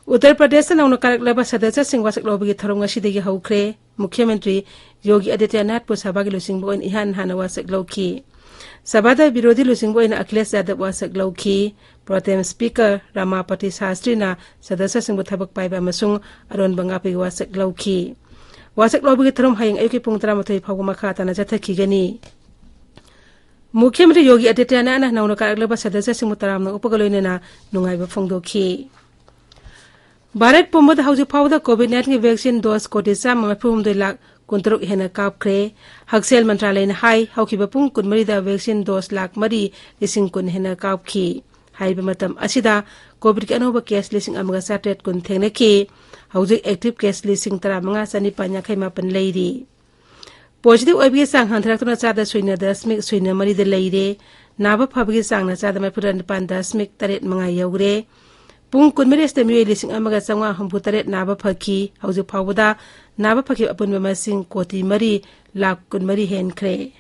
ꯎꯠꯇꯔ ꯄ꯭ꯔꯗꯦꯁꯇ ꯅꯧꯅ ꯀꯥꯔꯛꯂꯕ ꯁꯗꯁ꯭ꯌꯁꯤꯡ ꯋꯥꯁꯛ ꯂꯧꯕꯒꯤ ꯊꯧꯔꯝ ꯉꯁꯤꯗꯒꯤ ꯍꯧꯈ꯭ꯔꯦ꯫ ꯃꯨꯈ꯭ꯌ ꯃꯟꯇ꯭ꯔꯤ ꯌꯣꯒꯤ ꯑꯗꯤꯇ꯭ꯌꯅꯥꯊꯄꯨ ꯁꯚꯥꯒꯤ ꯂꯨꯆꯤꯡꯕ ꯑꯣꯏꯅ ꯏꯍꯥꯟ ꯍꯥꯟꯅ ꯋꯥꯁꯛ ꯂꯧꯈꯤ꯫ ꯁꯚꯥꯗ ꯕꯤꯔꯣꯙꯤ ꯂꯨꯆꯤꯡꯕ ꯑꯣꯏꯅ ꯑꯈꯤꯂꯦꯁ ꯌꯥꯗꯕ ꯋꯥꯁꯛ ꯂꯧꯈꯤ꯫ ꯄ꯭ꯔꯣꯇꯦꯝ ꯁ꯭ꯄꯤꯀꯔ ꯔꯃꯥꯄꯇꯤ ꯁꯥꯁꯇ꯭ꯔꯤꯅ ꯁꯗꯁ꯭ꯌꯁꯤꯡꯕꯨ ꯊꯕꯛ ꯄꯥꯏꯕ ꯑꯃꯁꯨꯡ ꯑꯔꯣꯟꯕ ꯉꯥꯛꯄꯒꯤ ꯋꯥꯁꯛ ꯂꯧꯈꯤ꯫ ꯋꯥꯁꯛ ꯂꯧꯕꯒꯤ ꯊꯧꯔꯝ ꯍꯌꯦꯡ ꯑꯌꯨꯛꯀꯤ ꯄꯨꯡ ꯇꯔꯥꯃꯥꯊꯣꯏ ꯐꯥꯎꯕ ꯃꯈꯥ ꯇꯥꯅ ꯆꯠꯊꯈꯤꯒꯅꯤ꯫ ꯃꯨꯈ꯭ꯌ ꯃꯟꯇ꯭ꯔꯤ ꯌꯣꯒꯤ ꯑꯗꯤꯇ꯭ꯌꯅꯥꯊꯅ ꯅꯧꯅ ꯀꯥꯔꯛꯂꯕ ꯁꯗꯁ꯭ꯌꯁꯤꯡꯕꯨ ꯇꯔꯥꯝꯅ ꯑꯣꯛꯄꯒ ꯂꯣꯏꯅꯅ ꯅꯨꯡꯉꯥꯏꯕ ꯐꯣꯡꯗꯣꯛꯈꯤ꯫ ꯚꯥꯔꯠ ꯄꯨꯝꯕꯗ ꯍꯧꯖꯤꯛ ꯐꯥꯎꯕꯗ ꯀꯣꯚꯤꯗ ꯅꯥꯏꯟꯇꯤꯟꯒꯤ ꯚꯦꯛꯁꯤꯟ ꯗꯣꯁ ꯀꯣꯇꯤ ꯆꯥꯝꯃ ꯃꯔꯤꯐꯨ ꯍꯨꯝꯗꯣꯏ ꯂꯥꯈ ꯀꯨꯟꯇꯔꯨꯛ ꯍꯦꯟꯅ ꯀꯥꯞꯈ꯭ꯔꯦ꯫ ꯍꯛꯁꯦꯜ ꯃꯟꯇ꯭ꯔꯥꯂꯌꯅ ꯍꯥꯏ, ꯍꯧꯈꯤꯕ ꯄꯨꯡ ꯀꯨꯟꯃꯔꯤꯗ ꯚꯦꯛꯁꯤꯟ ꯗꯣꯁ ꯂꯥꯈ ꯃꯔꯤ ꯂꯤꯁꯤꯡ ꯀꯨꯟ ꯍꯦꯟꯅ ꯀꯥꯞꯈꯤ꯫ ꯍꯥꯏꯔꯤꯕ ꯃꯇꯝ ꯑꯁꯤꯗ ꯀꯣꯚꯤꯗꯀꯤ ꯑꯅꯧꯕ ꯀꯦꯁ ꯂꯤꯁꯤꯡ ꯑꯃꯒ ꯆꯥꯇ꯭ꯔꯦꯠ ꯀꯨꯟ ꯊꯦꯡꯅꯈꯤ꯫ ꯍꯧꯖꯤꯛ ꯑꯦꯛꯇꯤꯚ ꯀꯦꯁ ꯂꯤꯁꯤꯡ ꯇꯔꯥꯃꯉꯥ ꯆꯅꯤꯄꯥꯟ ꯌꯥꯡꯈꯩ ꯃꯥꯄꯟ ꯂꯩꯔꯤ꯫ ꯄꯣꯖꯤꯇꯤꯚ ꯑꯣꯏꯕꯒꯤ ꯆꯥꯡ ꯍꯟꯊꯔꯛꯇꯨꯅ ꯆꯥꯗ ꯁꯨꯏꯅ ꯗꯁꯃꯤꯛ ꯁꯨꯏꯅ ꯃꯔꯤꯗ ꯂꯩꯔꯦ꯫ ꯅꯥꯕ ꯐꯕꯒꯤ ꯆꯥꯡꯅ ꯆꯥꯗ ꯃꯔꯤꯐꯨꯇꯔꯥ ꯅꯤꯄꯥꯟ ꯗꯁꯃꯤꯛ ꯇꯔꯦꯠ ꯃꯉꯥ ꯌꯧꯔꯦ꯫ ꯄꯨꯡ ꯀꯨꯟꯃꯔꯤ ꯑꯁꯤꯗ ꯃꯤꯑꯣꯏ ꯂꯤꯁꯤꯡ ꯑꯃꯒ ꯆꯥꯝꯃꯉꯥ ꯍꯨꯝꯐꯨ ꯇꯔꯦꯠ ꯅꯥꯕ ꯐꯈꯤ꯫ ꯍꯧꯖꯤꯛ ꯐꯥꯎꯕꯗ ꯅꯥꯕ ꯐꯈꯤꯕ ꯑꯄꯨꯟꯕ ꯃꯁꯤꯡ ꯀꯣꯇꯤ ꯃꯔꯤ ꯂꯥꯈ ꯀꯨꯟꯃꯔꯤ ꯍꯦꯟꯈ꯭ꯔꯦ꯫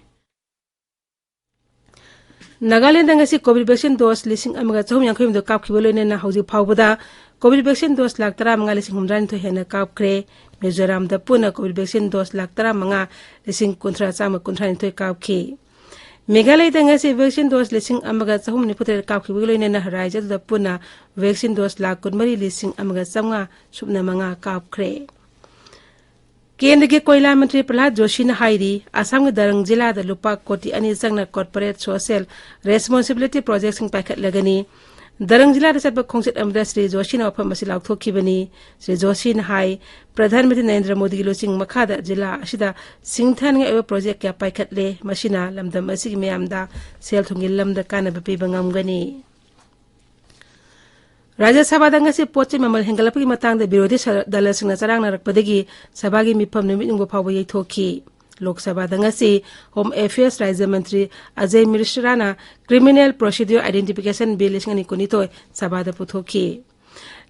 ꯅꯥꯒꯥꯂꯦꯟꯗ ꯉꯁꯤ ꯀꯣꯚꯤꯗ ꯚꯦꯛꯁꯤꯟ ꯗꯣꯁ ꯂꯤꯁꯤꯡ ꯑꯃꯒ ꯆꯍꯨꯝ ꯌꯥꯡꯈꯩ ꯍꯨꯝꯗꯣꯏ ꯀꯥꯞꯈꯤꯕ ꯂꯣꯏꯅꯅ ꯍꯧꯖꯤꯛ ꯐꯥꯎꯕꯗ ꯀꯣꯚꯤꯗ ꯚꯦꯛꯁꯤꯟ ꯗꯣꯁ ꯂꯥꯈ ꯇꯔꯥꯃꯉꯥ ꯂꯤꯁꯤꯡ ꯍꯨꯝꯗ꯭ꯔꯥꯅꯤꯊꯣꯏ ꯍꯦꯟꯅ ꯀꯥꯞꯈ꯭ꯔꯦ꯫ ꯃꯤꯖꯣꯔꯥꯝꯗ ꯄꯨꯟꯅ ꯀꯣꯚꯤꯗ ꯚꯦꯛꯁꯤꯟ ꯗꯣꯁ ꯂꯥꯈ ꯇꯔꯥꯃꯉꯥ ꯂꯤꯁꯤꯡ ꯀꯨꯟꯊ꯭ꯔꯥ ꯆꯥꯝꯃ ꯀꯨꯟꯊ꯭ꯔꯥꯅꯤꯊꯣꯏ ꯀꯥꯞꯈꯤ꯫ ꯃꯦꯘꯥꯂꯌꯗ ꯉꯁꯤ vaccine dose ꯂꯤꯁꯤꯡ ꯑꯃꯒ ꯆꯍꯨꯝ ꯅꯤꯐꯨ ꯇꯔꯦꯠ ꯀꯥꯞꯈꯤꯕꯒ ꯂꯣꯏꯅꯅ ꯔꯥꯖ꯭ꯌ ꯑꯗꯨꯗ ꯄꯨꯟꯅ vaccine dose ꯂꯥꯈ ꯀꯨꯟꯃꯔꯤ ꯂꯤꯁꯤꯡ ꯑꯃꯒ ꯆꯥꯝꯃꯉꯥ ꯁꯨꯞꯅ ꯃꯉꯥ ꯀꯥꯞꯈ꯭ꯔꯦ꯫ ꯀꯦꯟꯗ꯭ꯔꯒꯤ ꯀꯣꯏꯂꯥ ꯃꯟꯇ꯭ꯔꯤ ꯄ꯭ꯔꯍꯂꯥꯗ ꯖꯣꯁꯤꯅ ꯍꯥꯏꯔꯤ, ꯑꯁꯥꯝꯒꯤ ꯗꯔꯪ ꯖꯤꯂꯥꯗ ꯂꯨꯄꯥ ꯀꯣꯇꯤ ꯑꯅꯤ ꯆꯪꯅ corporate social responsibility projectꯁꯤꯡ ꯄꯥꯏꯈꯠꯂꯒꯅꯤ꯫ ꯗꯔꯪ ꯖꯤꯂꯥꯗ ꯆꯠꯄ ꯈꯣꯡꯆꯠ ꯑꯃꯗ ꯁ꯭ꯔꯤ ꯖꯣꯁꯤꯅ ꯋꯥꯐꯝ ꯑꯁꯤ ꯂꯥꯎꯊꯣꯛꯈꯤꯕꯅꯤ꯫ ꯁ꯭ꯔꯤ ꯖꯣꯁꯤꯅ ꯍꯥꯏ, ꯄ꯭ꯔꯙꯥꯟ ꯃꯟꯇ꯭ꯔꯤ ꯅꯔꯦꯟꯗ꯭ꯔ ꯃꯣꯗꯤꯒꯤ ꯂꯨꯆꯤꯡ ꯃꯈꯥꯗ ꯖꯤꯂꯥ ꯑꯁꯤꯗ ꯁꯤꯡꯊꯥꯅꯤꯡꯉꯥꯏ ꯑꯣꯏꯕ project ꯀꯌꯥ ꯄꯥꯏꯈꯠꯂꯦ꯫ ꯃꯁꯤꯅ ꯂꯝꯗꯝ ꯑꯁꯤꯒꯤ ꯃꯤꯌꯥꯝꯗ ꯁꯦꯜ ꯊꯨꯝꯒꯤ ꯂꯝꯗ ꯀꯥꯟꯅꯕ ꯄꯤꯕ ꯉꯝꯒꯅꯤ꯫ ꯔꯥꯖ꯭ꯌ ꯁꯚꯥꯗ ꯉꯁꯤ ꯄꯣꯠ ꯆꯩ ꯃꯃꯜ ꯍꯦꯟꯒꯠꯂꯛꯄꯒꯤ ꯃꯇꯥꯡꯗ ꯕꯤꯔꯣꯙꯤ ꯁ-, ꯗꯂꯁꯤꯡꯅ ꯆꯔꯥꯡꯅꯔꯛꯄꯗꯒꯤ ꯁꯚꯥꯒꯤ ꯃꯤꯐꯝ ꯅꯨꯃꯤꯠ ꯌꯨꯡꯕ ꯐꯥꯎꯕ ꯌꯩꯊꯣꯛꯈꯤ꯫ ꯂꯣꯛ ꯁꯚꯥꯗ ꯉꯁꯤ Home Affairs ꯔꯥꯖ꯭ꯌ ꯃꯟꯇ꯭ꯔꯤ Ajay ꯃꯤꯁ꯭ꯔꯥꯅ Criminal Procedure Identification Bill ꯂꯤꯁꯤꯡ ꯑꯅꯤ ꯀꯨꯟꯅꯤꯊꯣꯏ ꯁꯚꯥꯗ ꯄꯨꯊꯣꯛꯈꯤ꯫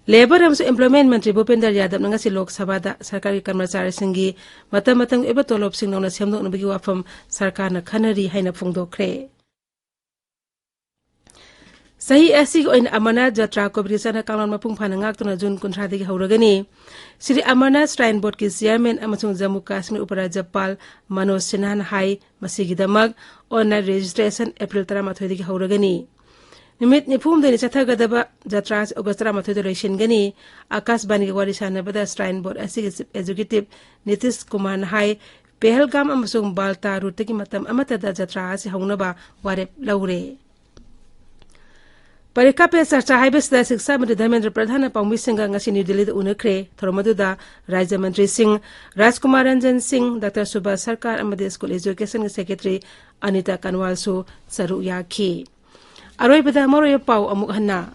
Labour ꯑꯃꯁꯨꯡ Employment ꯃꯟꯇ꯭ꯔꯤ ꯚꯨꯄꯦꯟꯗ꯭ꯔ ꯌꯥꯗꯕꯅ ꯉꯁꯤ ꯂꯣꯛ ꯁꯚꯥꯗ ꯁꯔꯀꯥꯔꯒꯤ ꯀꯔꯃꯆꯥꯔꯤꯁꯤꯡꯒꯤ ꯃꯇꯝ ꯃꯇꯝꯒꯤ ꯑꯣꯏꯕ ꯇꯣꯂꯣꯞꯁꯤꯡ ꯅꯧꯅ ꯁꯦꯝꯗꯣꯛꯅꯕꯒꯤ ꯋꯥꯐꯝ ꯁꯔꯀꯥꯔꯅ ꯈꯟꯅꯔꯤ ꯍꯥꯏꯅ ꯐꯣꯡꯗꯣꯛꯈ꯭ꯔꯦ꯫ ꯆꯍꯤ ꯑꯁꯤꯒꯤ ꯑꯣꯏꯅ ꯑꯃꯔꯅꯥꯊ ꯖꯇ꯭ꯔꯥ ꯀꯣꯚꯤꯗꯀꯤ ꯆꯠꯅ ꯀꯥꯡꯂꯣꯟ ꯃꯄꯨꯡ ꯐꯥꯅ ꯉꯥꯛꯇꯨꯅ June ꯀꯨꯟꯊ꯭ꯔꯥꯗꯒꯤ ꯍꯧꯔꯒꯅꯤ꯫ Shri Amarnath shrine ꯕꯣꯔꯗꯀꯤ chairman ꯑꯃꯁꯨꯡ ꯖꯝꯃꯨ ꯀꯥꯁꯃꯤꯔ ꯎꯄꯔꯥꯖ꯭ꯌꯄꯥꯜ ꯃꯅꯣꯖ ꯁꯤꯟꯍꯥꯅ ꯍꯥꯏ, ꯃꯁꯤꯒꯤꯗꯃꯛ online registration ꯑꯦꯄ꯭ꯔꯤꯜ ꯇꯔꯥꯃꯥꯊꯣꯏꯗꯒꯤ ꯍꯧꯔꯒꯅꯤ꯫ ꯅꯨꯃꯤꯠ ꯅꯤꯐꯨ ꯍꯨꯝꯗꯣꯏꯅꯤ ꯆꯠꯊꯒꯗꯕ ꯖꯇ꯭ꯔꯥ ꯑꯁꯤ ꯑꯣꯒꯁ ꯇꯔꯥꯃꯥꯊꯣꯏꯗ ꯂꯣꯏꯁꯤꯟꯒꯅꯤ꯫ ꯑꯥꯀꯥꯁꯕꯥꯅꯤꯒ ꯋꯥꯔꯤ ꯁꯥꯟꯅꯕꯗ ꯁ꯭ꯔꯥꯏꯟ ꯕꯣꯔꯗ ꯑꯁꯤꯒꯤ ꯆꯤꯐ ꯑꯦꯛꯖꯤꯀ꯭ꯌꯨꯇꯤꯚ ꯅꯤꯇꯤꯁ ꯀꯨꯃꯥꯔꯅ ꯍꯥꯏ, ꯄꯦꯍꯜꯒꯥꯝ ꯑꯃꯁꯨꯡ ꯕꯥꯜꯇꯥ ꯔꯨꯠꯇꯒꯤ ꯃꯇꯝ ꯑꯃꯠꯇꯗ ꯖꯇ꯭ꯔꯥ ꯑꯁꯤ ꯍꯧꯅꯕ ꯋꯥꯔꯦꯞ ꯂꯧꯔꯦ꯫ ꯄꯔꯤꯈꯥ ꯄꯦ ꯆꯔꯆꯥ ꯍꯥꯏꯕꯁꯤꯗ ꯁꯤꯛꯁꯥ ꯃꯟꯇ꯭ꯔꯤ ꯙꯔꯃꯦꯟꯗ꯭ꯔ ꯄ꯭ꯔꯙꯥꯟꯅ ꯄꯥꯎꯃꯤꯁꯤꯡꯒ ꯉꯁꯤ ꯅ꯭ꯌꯨ ꯗꯤꯜꯂꯤꯗ ꯎꯅꯈ꯭ꯔꯦ꯫ ꯊꯧꯔꯝ ꯑꯗꯨꯗ ꯔꯥꯖ꯭ꯌ ꯃꯟꯇ꯭ꯔꯤꯁꯤꯡ ꯔꯥꯖꯀꯨꯃꯥꯔ ꯔꯟꯖꯟ ꯁꯤꯡ, ꯗꯥꯛꯇꯔ ꯁꯨꯕꯥꯁ ꯁꯔꯀꯥꯔ ꯑꯃꯗꯤ ꯁ꯭ꯀꯨꯜ ꯑꯦꯖꯨꯀꯦꯁꯟꯒꯤ ꯁꯦꯀ꯭ꯔꯦꯇꯔꯤ ꯑꯅꯤꯇꯥ ꯀꯟꯋꯥꯜꯁꯨ ꯁꯔꯨꯛ ꯌꯥꯈꯤ꯫ ꯑꯔꯣꯏꯕꯗ ꯃꯔꯨꯑꯣꯏꯕ ꯄꯥꯎ ꯑꯃꯨꯛ ꯍꯟꯅ꯫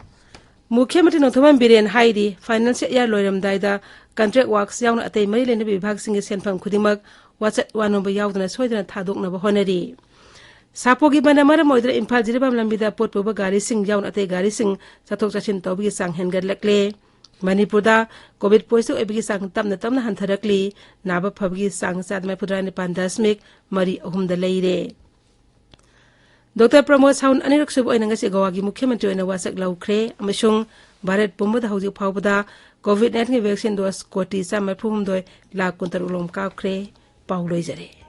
ꯃꯨꯈ꯭ꯌ ꯃꯟꯇ꯭ꯔꯤ ꯅꯣꯡꯊꯣꯝꯕꯝ ꯕꯤꯔꯦꯟ ꯍꯥꯏꯔꯤ, financial year ꯂꯣꯏꯔꯝꯗꯥꯏꯗ contract works ꯌꯥꯎꯅ ꯑꯇꯩ ꯃꯔꯤ ꯂꯩꯅꯕ ꯕꯤꯚꯥꯒꯁꯤꯡꯒꯤ ꯁꯦꯟꯐꯝ ꯈꯨꯗꯤꯡꯃꯛ ꯋꯥꯆꯠ ꯋꯥꯅꯣꯝꯕ ꯌꯥꯎꯗꯅ ꯁꯣꯏꯗꯅ ꯊꯥꯗꯣꯛꯅꯕ ꯍꯣꯠꯅꯔꯤ꯫ ꯁꯥꯄꯣꯒꯤ ꯕꯟꯗ ꯃꯔꯝ ꯑꯣꯏꯗꯨꯅ ꯏꯝꯐꯥꯜ ꯖꯤꯔꯤꯕꯥꯝ ꯂꯝꯕꯤꯗ ꯄꯣꯠ ꯄꯨꯕ ꯒꯥꯔꯤꯁꯤꯡ ꯌꯥꯎꯅ ꯑꯇꯩ ꯒꯥꯔꯤꯁꯤꯡ ꯆꯠꯊꯣꯛ ꯆꯠꯁꯤꯟ ꯇꯧꯕꯒꯤ ꯆꯥꯡ ꯍꯦꯟꯒꯠꯂꯛꯂꯦ꯫ ꯃꯅꯤꯄꯨꯔꯗ COVID positive ꯑꯣꯏꯕꯒꯤ ꯆꯥꯡ ꯇꯞꯅ ꯇꯞꯅ ꯍꯟꯊꯔꯛꯂꯤ꯫ ꯅꯥꯕ ꯐꯕꯒꯤ ꯆꯥꯡ ꯆꯥꯗ ꯃꯔꯤꯐꯨꯇꯔꯥ ꯅꯤꯄꯥꯟ ꯗꯁꯃꯤꯛ ꯃꯔꯤ ꯑꯍꯨꯝꯗ ꯂꯩꯔꯦ꯫ ꯗꯣꯛꯇꯔ ꯄ꯭ꯔꯃꯣꯗ ꯁꯥꯋꯟꯠ ꯑꯅꯤꯔꯛ ꯁꯨꯕ ꯑꯣꯏꯅ ꯉꯁꯤ ꯒꯣꯋꯥꯒꯤ ꯃꯨꯈ꯭ꯌ ꯃꯟꯇ꯭ꯔꯤ ꯑꯣꯏꯅ ꯋꯥꯁꯛ ꯂꯧꯈ꯭ꯔꯦ ꯑꯃꯁꯨꯡ ꯚꯥꯔꯠ ꯄꯨꯝꯕꯗ ꯍꯧꯖꯤꯛ ꯐꯥꯎꯕꯗ COVID nineteen vaccine dose ꯀꯣꯇꯤ ꯆꯥꯝꯃ ꯃꯔꯤꯐꯨ ꯍꯨꯝꯗꯣꯏ ꯂꯥꯈ ꯀꯨꯟꯇꯔꯨꯛ ꯂꯣꯝ ꯀꯥꯞꯈ꯭ꯔꯦ꯫ ꯄꯥꯎ ꯂꯣꯏꯖꯔꯦ꯫